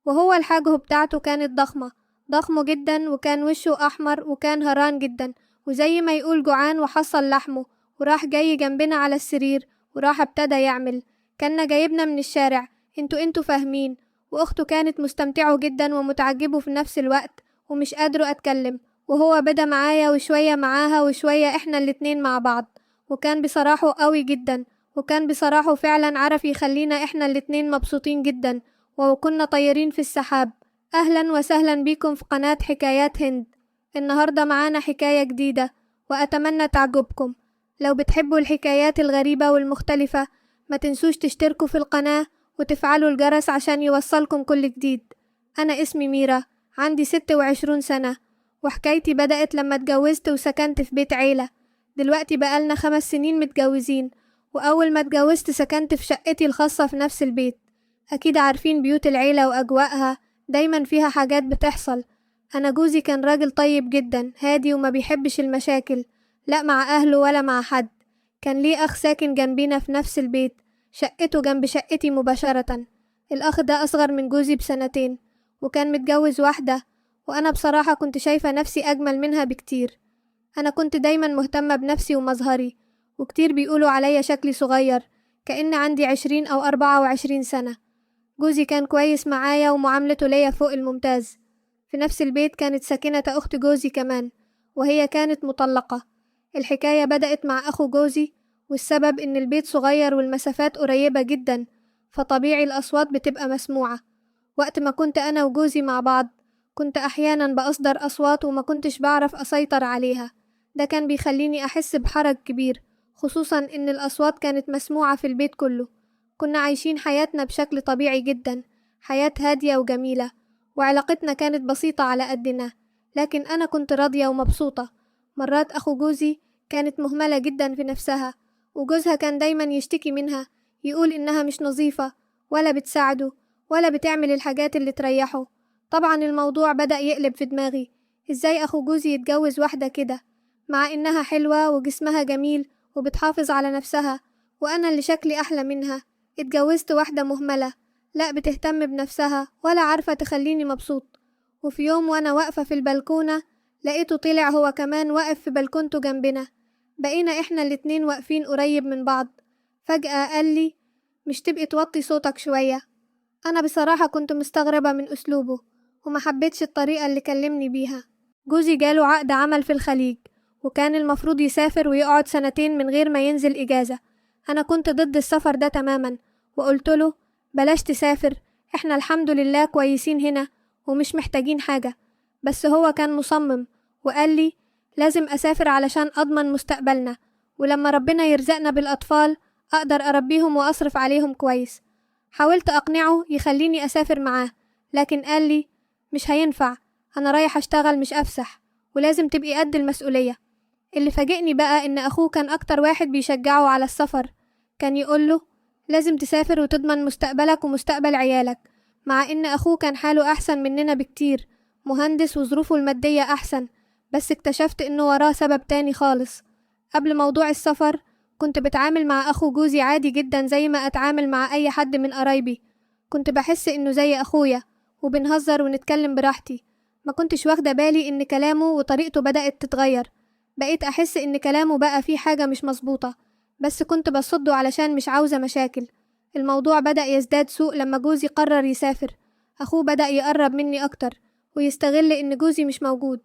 وهو الحاجه بتاعته كانت ضخمة ضخمه جدا، وكان وشه أحمر وكان هران جدا، وزي ما يقول جوعان وحصل لحمه، وراح جاي جنبنا على السرير وراح ابتدى يعمل كان جايبنا من الشارع، انتوا فاهمين. وأخته كانت مستمتعه جدا ومتعجبه في نفس الوقت ومش قادرة أتكلم، وهو بدا معايا وشوية معاها وشوية احنا الاتنين مع بعض، وكان بصراحة قوي جدا، وكان بصراحة فعلا عرف يخلينا احنا الاتنين مبسوطين جدا، وكنا طايرين في السحاب. أهلا وسهلا بيكم في قناة حكايات هند. النهاردة معانا حكاية جديدة وأتمنى تعجبكم. لو بتحبوا الحكايات الغريبة والمختلفة ما تنسوش تشتركوا في القناة وتفعلوا الجرس عشان يوصلكم كل جديد. أنا اسمي ميرا، عندي 26 سنة، وحكايتي بدأت لما اتجوزت وسكنت في بيت عيلة. دلوقتي بقالنا 5 سنين متجوزين، وأول ما اتجوزت سكنت في شقتي الخاصة في نفس البيت. أكيد عارفين بيوت العيلة وأجواءها، دايما فيها حاجات بتحصل. أنا جوزي كان راجل طيب جدا، هادي وما بيحبش المشاكل، لا مع أهله ولا مع حد. كان ليه أخ ساكن جنبينا في نفس البيت، شقته جنب شقتي مباشرة. الأخ ده أصغر من جوزي ب2 سنين، وكان متجوز واحدة، وأنا بصراحة كنت شايفة نفسي أجمل منها بكتير. أنا كنت دايما مهتمة بنفسي ومظهري، وكتير بيقولوا عليا شكلي صغير كأن عندي 20 أو 24 سنة. جوزي كان كويس معايا ومعاملته ليا فوق الممتاز. في نفس البيت كانت ساكنة أخت جوزي كمان، وهي كانت مطلقة. الحكاية بدأت مع أخو جوزي، والسبب إن البيت صغير والمسافات قريبة جدا، فطبيعي الأصوات بتبقى مسموعة. وقت ما كنت أنا وجوزي مع بعض كنت أحيانا بأصدر أصوات وما كنتش بعرف أسيطر عليها. ده كان بيخليني أحس بحرج كبير، خصوصا إن الأصوات كانت مسموعة في البيت كله. كنا عايشين حياتنا بشكل طبيعي جدا، حياة هادية وجميلة، وعلاقتنا كانت بسيطة على قدنا، لكن أنا كنت راضية ومبسوطة. مرات أخو جوزي كانت مهملة جدا في نفسها، وجوزها كان دايما يشتكي منها، يقول إنها مش نظيفة ولا بتساعده ولا بتعمل الحاجات اللي تريحه. طبعا الموضوع بدأ يقلب في دماغي، إزاي أخو جوزي يتجوز واحدة كده مع إنها حلوة وجسمها جميل وبتحافظ على نفسها، وأنا اللي شكلي أحلى منها اتجوزت واحدة مهملة، لا بتهتم بنفسها ولا عارفة تخليني مبسوط. وفي يوم وأنا واقفة في البلكونة لقيته طلع هو كمان واقف في بلكونته جنبنا. بقينا إحنا الاتنين واقفين قريب من بعض. فجأة قال لي مش تبقي توطي صوتك شوية؟ أنا بصراحة كنت مستغربة من أسلوبه وما حبيتش الطريقة اللي كلمني بيها. جوزي جاله عقد عمل في الخليج، وكان المفروض يسافر ويقعد 2 سنين من غير ما ينزل إجازة. أنا كنت ضد السفر ده تماما، وقلت له بلاش تسافر، إحنا الحمد لله كويسين هنا ومش محتاجين حاجة. بس هو كان مصمم وقال لي لازم أسافر علشان أضمن مستقبلنا، ولما ربنا يرزقنا بالأطفال أقدر أربيهم وأصرف عليهم كويس. حاولت أقنعه يخليني أسافر معاه، لكن قال لي مش هينفع، أنا رايح أشتغل مش أفسح، ولازم تبقي قد المسؤولية. اللي فاجئني بقى إن أخوه كان أكتر واحد بيشجعه على السفر، كان يقوله لازم تسافر وتضمن مستقبلك ومستقبل عيالك، مع إن أخوه كان حاله أحسن مننا بكتير، مهندس وظروفه المادية أحسن. بس اكتشفت إنه وراه سبب تاني خالص. قبل موضوع السفر كنت بتعامل مع أخو جوزي عادي جدا زي ما أتعامل مع أي حد من قرايبي، كنت بحس إنه زي أخويا وبنهزر ونتكلم براحتي. ما كنتش واخدة بالي إن كلامه وطريقته بدأت تتغير، بقيت أحس إن كلامه بقى فيه حاجة مش مظبوطة، بس كنت بصده علشان مش عاوزة مشاكل. الموضوع بدأ يزداد سوء لما جوزي قرر يسافر. أخوه بدأ يقرب مني أكتر ويستغل إن جوزي مش موجود.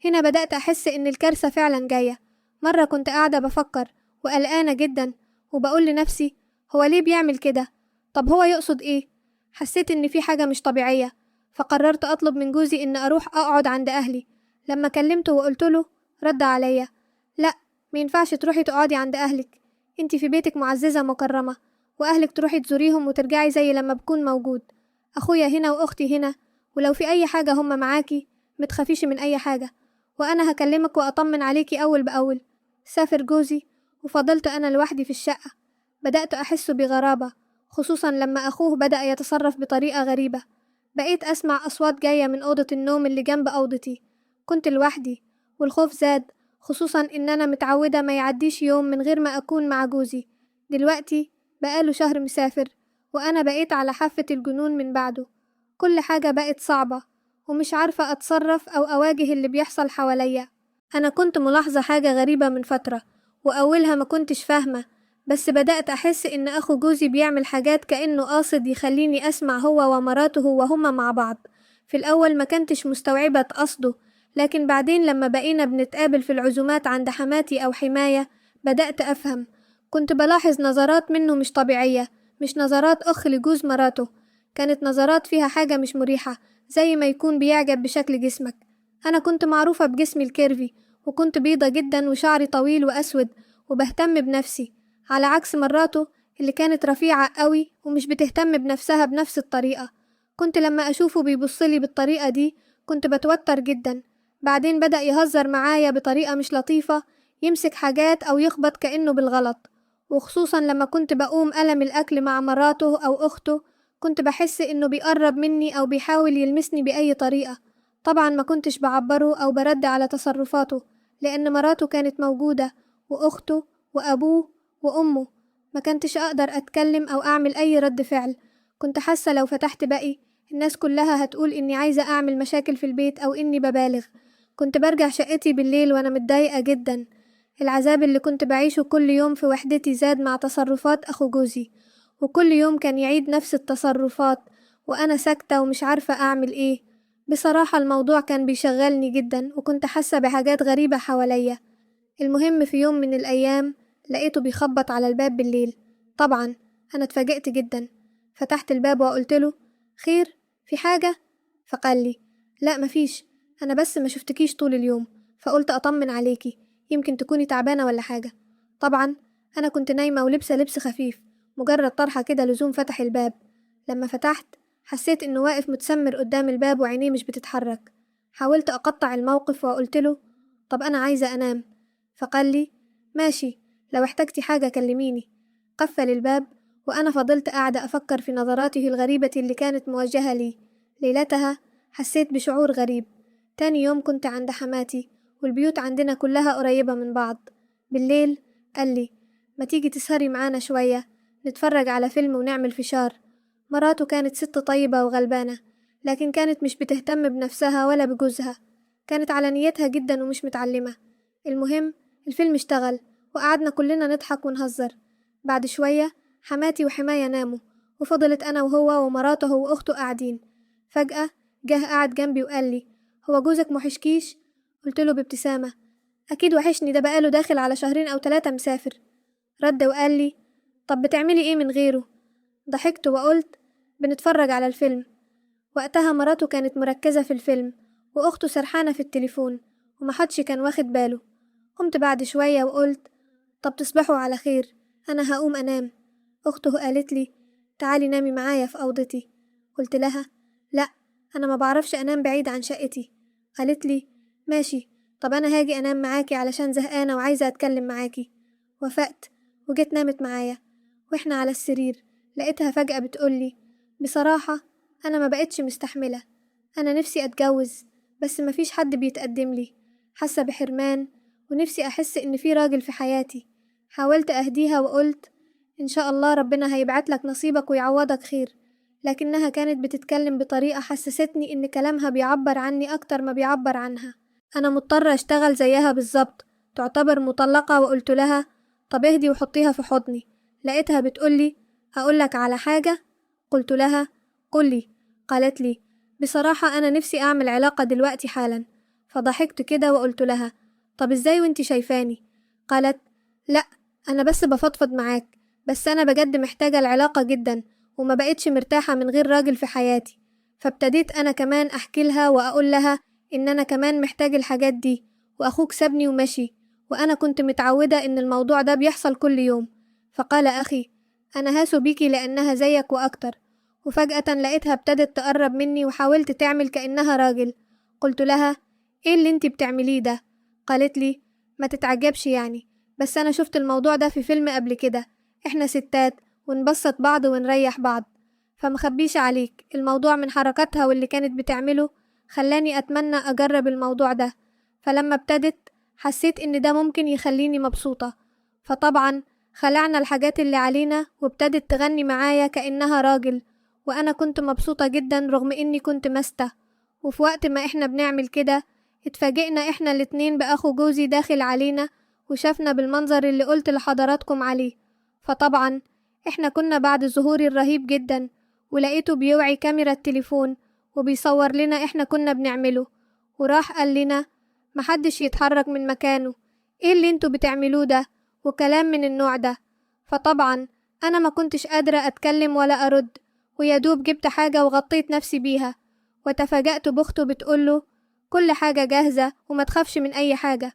هنا بدأت أحس إن الكارثة فعلا جاية. مرة كنت قاعدة بفكر وقلقانة جدا، وبقول لنفسي هو ليه بيعمل كده؟ طب هو يقصد إيه؟ حسيت إن في حاجة مش طبيعية، فقررت أطلب من جوزي إن أروح أقعد عند أهلي. لما كلمته وقلت له رد عليا لا، مينفعش تروحي تقعدي عند أهلك، انتي في بيتك معززة مكرمة، وأهلك تروحي تزوريهم وترجعي زي لما بكون موجود. أخويا هنا وأختي هنا، ولو في أي حاجة هما معاكي، متخافيش من أي حاجة، وأنا هكلمك وأطمن عليكي أول بأول. سافر جوزي وفضلت أنا لوحدي في الشقة. بدأت أحس بغرابة، خصوصا لما أخوه بدأ يتصرف بطريقة غريبة. بقيت أسمع أصوات جاية من أوضة النوم اللي جنب أوضتي. كنت لوحدي والخوف زاد، خصوصا إن أنا متعودة ما يعديش يوم من غير ما أكون مع جوزي. دلوقتي بقاله شهر مسافر، وأنا بقيت على حافة الجنون من بعده. كل حاجة بقت صعبة ومش عارفة أتصرف أو أواجه اللي بيحصل حواليا. أنا كنت ملاحظة حاجة غريبة من فترة، وأولها ما كنتش فاهمة، بس بدأت أحس إن أخو جوزي بيعمل حاجات كأنه قاصد يخليني أسمع هو ومراته وهما مع بعض. في الأول ما كنتش مستوعبة قصده، لكن بعدين لما بقينا بنتقابل في العزومات عند حماتي أو حماية بدأت أفهم. كنت بلاحظ نظرات منه مش طبيعية، مش نظرات أخ لجوز مراته، كانت نظرات فيها حاجة مش مريحة، زي ما يكون بيعجب بشكل جسمك. أنا كنت معروفة بجسمي الكيرفي، وكنت بيضة جدا وشعري طويل وأسود وبهتم بنفسي، على عكس مراته اللي كانت رفيعة قوي ومش بتهتم بنفسها بنفس الطريقة. كنت لما أشوفه بيبصلي بالطريقة دي كنت بتوتر جدا. بعدين بدأ يهزر معايا بطريقة مش لطيفة، يمسك حاجات أو يخبط كأنه بالغلط، وخصوصا لما كنت بقوم ألم الأكل مع مراته أو أخته كنت بحس إنه بيقرب مني أو بيحاول يلمسني بأي طريقة. طبعا ما كنتش بعبره أو برد على تصرفاته، لأن مراته كانت موجودة وأخته وأبوه وأمه، ما كنتش أقدر أتكلم أو أعمل أي رد فعل. كنت حاسة لو فتحت بقي الناس كلها هتقول إني عايزة أعمل مشاكل في البيت أو إني ببالغ. كنت برجع شقتي بالليل وأنا متضايقة جدا. العذاب اللي كنت بعيشه كل يوم في وحدتي زاد مع تصرفات أخو جوزي، وكل يوم كان يعيد نفس التصرفات وأنا ساكتة ومش عارفة أعمل إيه. بصراحة الموضوع كان بيشغلني جدا، وكنت حاسة بحاجات غريبة حواليا. المهم في يوم من الأيام لقيته بيخبط على الباب بالليل. طبعا أنا اتفاجئت جدا. فتحت الباب وقلت له خير، في حاجة؟ فقال لي لا مفيش، أنا بس ما شفتكيش طول اليوم فقلت أطمن عليكي، يمكن تكوني تعبانة ولا حاجة. طبعا أنا كنت نايمة ولبسة لبس خفيف، مجرد طرحة كده لزوم فتح الباب. لما فتحت حسيت إنه واقف متسمر قدام الباب وعينيه مش بتتحرك. حاولت أقطع الموقف وقلت له طب أنا عايزة أنام. فقال لي ماشي، لو احتجتي حاجة كلميني. قفل الباب وأنا فضلت قاعدة أفكر في نظراته الغريبة اللي كانت موجهة لي. ليلتها حسيت بشعور غريب. تاني يوم كنت عند حماتي، والبيوت عندنا كلها قريبة من بعض. بالليل قال لي ما تيجي تسهري معانا شوية، نتفرج على فيلم ونعمل فشار. مراته كانت ست طيبة وغلبانة، لكن كانت مش بتهتم بنفسها ولا بجوزها، كانت على نيتها جدا ومش متعلمة. المهم الفيلم اشتغل وقعدنا كلنا نضحك ونهزر. بعد شوية حماتي وحماية ناموا، وفضلت أنا وهو ومراته وأخته قاعدين. فجأة جه قعد جنبي وقال لي هو جوزك موحشكيش؟ قلت له بابتسامة أكيد وحشني، ده بقاله داخل على 2 أو 3 مسافر. رد وقال لي طب بتعملي إيه من غيره؟ ضحكت وقلت بنتفرج على الفيلم. وقتها مراته كانت مركزة في الفيلم وأخته سرحانة في التليفون ومحدش كان واخد باله. قمت بعد شوية وقلت طب تصبحوا على خير، أنا هقوم أنام. أخته قالت لي تعالي نامي معايا في أوضتي. قلت لها لا، أنا ما بعرفش أنام بعيد عن شقتي. قالت لي ماشي، طب أنا هاجي أنام معاكي علشان زهقانة وعايزة أتكلم معاكي. وافقت وجت نامت معايا. وإحنا على السرير لقيتها فجأة بتقولي بصراحة أنا ما بقتش مستحملة، أنا نفسي أتجوز بس مفيش حد بيتقدم لي، حاسة بحرمان ونفسي أحس إن في راجل في حياتي. حاولت أهديها وقلت إن شاء الله ربنا هيبعت لك نصيبك ويعوضك خير، لكنها كانت بتتكلم بطريقة حسستني إن كلامها بيعبر عني أكتر ما بيعبر عنها. أنا مضطرة أشتغل زيها بالظبط، تعتبر مطلقة. وقلت لها طب اهدي وحطيها في حضني. لقيتها بتقولي أقولك على حاجة؟ قلت لها قولي. قالت لي بصراحة أنا نفسي أعمل علاقة دلوقتي حالا. فضحكت كده وقلت لها طب إزاي وانتي شايفاني؟ قالت لا أنا بس بفضفض معاك، بس أنا بجد محتاجة العلاقة جدا وما بقتش مرتاحة من غير راجل في حياتي. فابتديت أنا كمان أحكي لها وأقول لها إن أنا كمان محتاج الحاجات دي، وأخوك سابني ومشي، وأنا كنت متعودة إن الموضوع ده بيحصل كل يوم. فقال أخي أنا هاسو بيكي لأنها زيك وأكتر. وفجأة لقيتها ابتدت تقرب مني وحاولت تعمل كأنها راجل. قلت لها إيه اللي انتي بتعمليه ده؟ قالت لي ما تتعجبش يعني، بس أنا شفت الموضوع ده في فيلم قبل كده، إحنا ستات ونبسط بعض ونريح بعض. فمخبيش عليك الموضوع من حركاتها واللي كانت بتعمله خلاني أتمنى أجرب الموضوع ده. فلما ابتدت حسيت إن ده ممكن يخليني مبسوطة. فطبعا خلعنا الحاجات اللي علينا وابتدت تغني معايا كأنها راجل، وأنا كنت مبسوطة جدا رغم إني كنت مستة. وفي وقت ما إحنا بنعمل كده اتفاجئنا إحنا الاتنين بأخو جوزي داخل علينا وشافنا بالمنظر اللي قلت لحضراتكم عليه. فطبعا إحنا كنا بعد ظهوري الرهيب جدا، ولقيته بيوعي كاميرا التليفون وبيصور لنا إحنا كنا بنعمله، وراح قال لنا محدش يتحرك من مكانه، إيه اللي انتوا بتعملوه ده، وكلام من النوع ده. فطبعا أنا ما كنتش قادرة أتكلم ولا أرد، ويا دوب جبت حاجة وغطيت نفسي بيها. وتفاجأت بأخته بتقوله كل حاجة جاهزة وما تخافش من أي حاجة.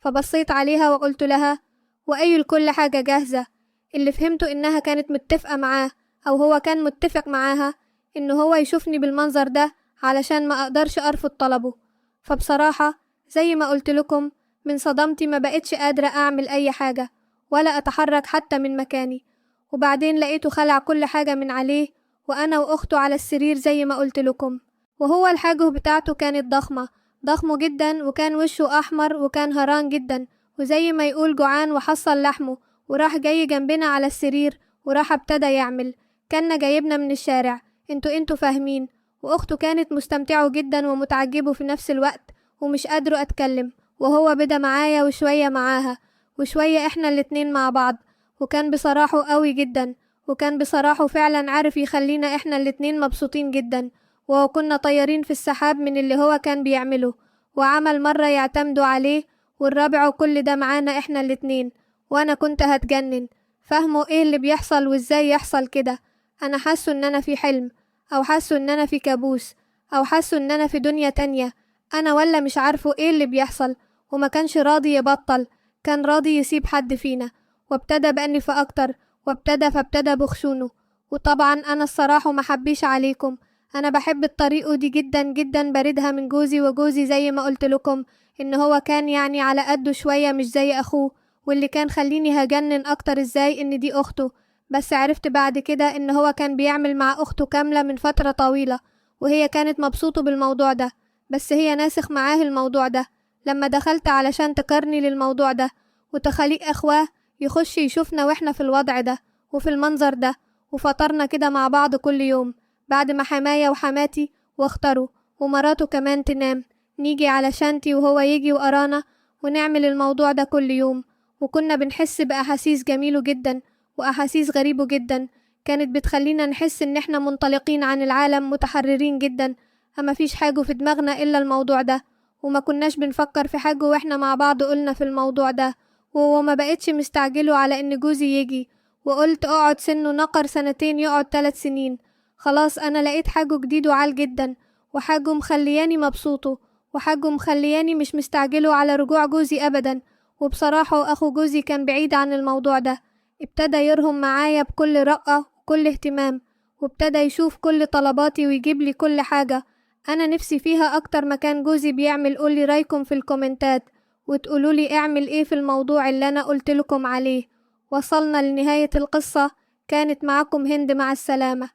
فبصيت عليها وقلت لها وأي الكل حاجة جاهزة؟ اللي فهمته إنها كانت متفقة معاه أو هو كان متفق معاها إنه هو يشوفني بالمنظر ده علشان ما أقدرش أرفض طلبه. فبصراحة زي ما قلت لكم من صدمتي ما بقتش قادرة أعمل أي حاجة ولا أتحرك حتى من مكاني. وبعدين لقيته خلع كل حاجة من عليه وأنا وأخته على السرير زي ما قلت لكم. وهو الحاجه بتاعته كانت ضخمة، ضخمه جدا، وكان وشه أحمر وكان هران جدا، وزي ما يقول جوعان وحصل لحمه، وراح جاي جنبنا على السرير وراح ابتدى يعمل كان جايبنا من الشارع، انتوا فاهمين. وأخته كانت مستمتعة جدا ومتعجبه في نفس الوقت ومش قادرة أتكلم، وهو بدا معايا وشوية معاها وشوية احنا الاتنين مع بعض، وكان بصراحة قوي جدا، وكان بصراحة فعلا عارف يخلينا احنا الاتنين مبسوطين جدا، وكنا طيارين في السحاب من اللي هو كان بيعمله. وعمل مرة يعتمدوا عليه، والرابع كل ده معانا احنا الاتنين، وانا كنت هتجنن فاهمه ايه اللي بيحصل وازاي يحصل كده. انا حاسه ان انا في حلم، او حاسه ان انا في كابوس، او حاسه ان انا في دنيا تانية، انا ولا مش عارفه ايه اللي بيحصل. وما كانش راضي يبطل، كان راضي يسيب حد فينا، وابتدى بأنف اكتر، فابتدى بخشونه. وطبعا انا الصراحة ما حبيش عليكم، انا بحب الطريقة دي جدا جدا، بردها من جوزي، وجوزي زي ما قلت لكم ان هو كان يعني على قده شوية مش زي اخوه، واللي كان خليني هجنن اكتر ازاي ان دي اخته. بس عرفت بعد كده ان هو كان بيعمل مع اخته كاملة من فترة طويلة، وهي كانت مبسوطة بالموضوع ده، بس هي ناسخ معاه الموضوع ده. لما دخلت علشان تكرني للموضوع ده وتخليق اخواه يخش يشوفنا واحنا في الوضع ده وفي المنظر ده، وفطرنا كده مع بعض كل يوم بعد ما حماية وحماتي واختاروا ومراته كمان تنام، نيجي على شانتي وهو يجي وأرانا ونعمل الموضوع ده كل يوم. وكنا بنحس بأحاسيس جميلة جدا وأحاسيس غريبة جدا، كانت بتخلينا نحس إن إحنا منطلقين عن العالم، متحررين جدا، أما فيش حاجة في دماغنا إلا الموضوع ده، وما كناش بنفكر في حاجة وإحنا مع بعض قلنا في الموضوع ده. وما بقتش مستعجله على إن جوزي يجي، وقلت أقعد سنه نقر سنتين يقعد 3 سنين، خلاص أنا لقيت حاجة جديد وعال جدا، وحاجه مخلياني مبسوطه، وحاجه مخلياني مش مستعجله على رجوع جوزي أبدا. وبصراحة أخو جوزي كان بعيد عن الموضوع ده، ابتدى يرهم معايا بكل رقة وكل اهتمام، وابتدى يشوف كل طلباتي ويجيب لي كل حاجة أنا نفسي فيها أكتر ما كان جوزي بيعمل. قولي رايكم في الكومنتات وتقولوا لي اعمل ايه في الموضوع اللي أنا قلت لكم عليه. وصلنا لنهاية القصة، كانت معكم هند، مع السلامة.